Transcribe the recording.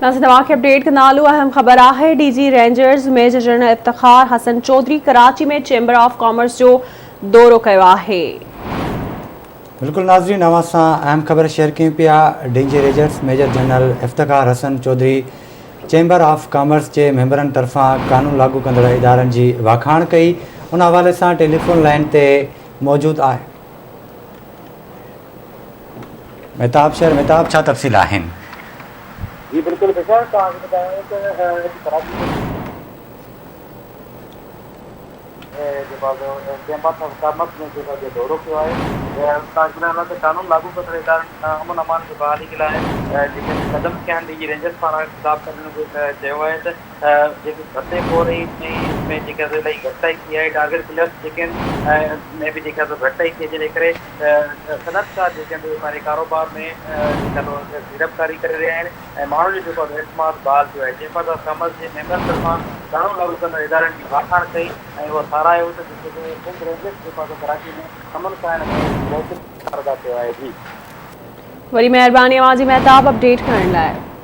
ناظرين توهان کي اپڊيٽ ڪندا هلون اهم خبر آهي D G Rangers major general Iftikhar Hassan Chaudhry Karachi ۾ chamber of commerce جو دورو ڪيو آهي. بلڪل ناظرين اوهان سان اهم خبر شيئر ڪيون پيا D G Rangers major general Iftikhar Hassan Chaudhry chamber of commerce جي ميمبرن طرفان قانون لاڳو ڪندڙ ادارن جي واکاڻ ڪئي ان حوالي سان ٽيليفون لائين تي موجود آهي مهتاب شهر مهتاب ڇا تفصيل آهن. جي بلڪل بشار توهان کي ٻڌايان ته ڪراچي ۾ جيڪو آهي چيمبر آف ڪامرس ۾ جيڪو آهي دورو ڪيو آهي توهان کي ٻڌايان ته قانون لاڳو ڪندڙ ادارن امن امان جي بحالي جي لاء جيڪي به قدم کنيا آهن ڊي جي رينجرز پاران خطاب ڪندي چيو آهي ته جيڪي ڀتي خوري ۾ جيڪا الاهي گهٽتائي ٿي آهي ٽارگيٽ ڪلرز جيڪي آهن ۾ به جيڪا گهٽتائي ٿي جنهن جي ڪري صنعتڪار جيڪي آهن اهي پنهنجي ڪاروبار ۾ جيڪا سيڙپڪاري ڪري رهيا آهن ۽ ماڻهن جو جيڪو اعتماد بحال ٿيو آهي چيمبرز آف ڪامرس جي ميمبرن طرفان قانون لاڳو ڪندڙ ادارن جي واکاڻ ڪئي ۽ اهو ساراهيو ته جيڪو سنڌ رينجرز جيڪو آهي ڪراچي ۾ امن قائم ۾ بهترين ڪردار ادا ڪيو آهي جي. وڏي مهرباني اوهان جي مهتاب اپڊيٽ ڪرڻ لاء.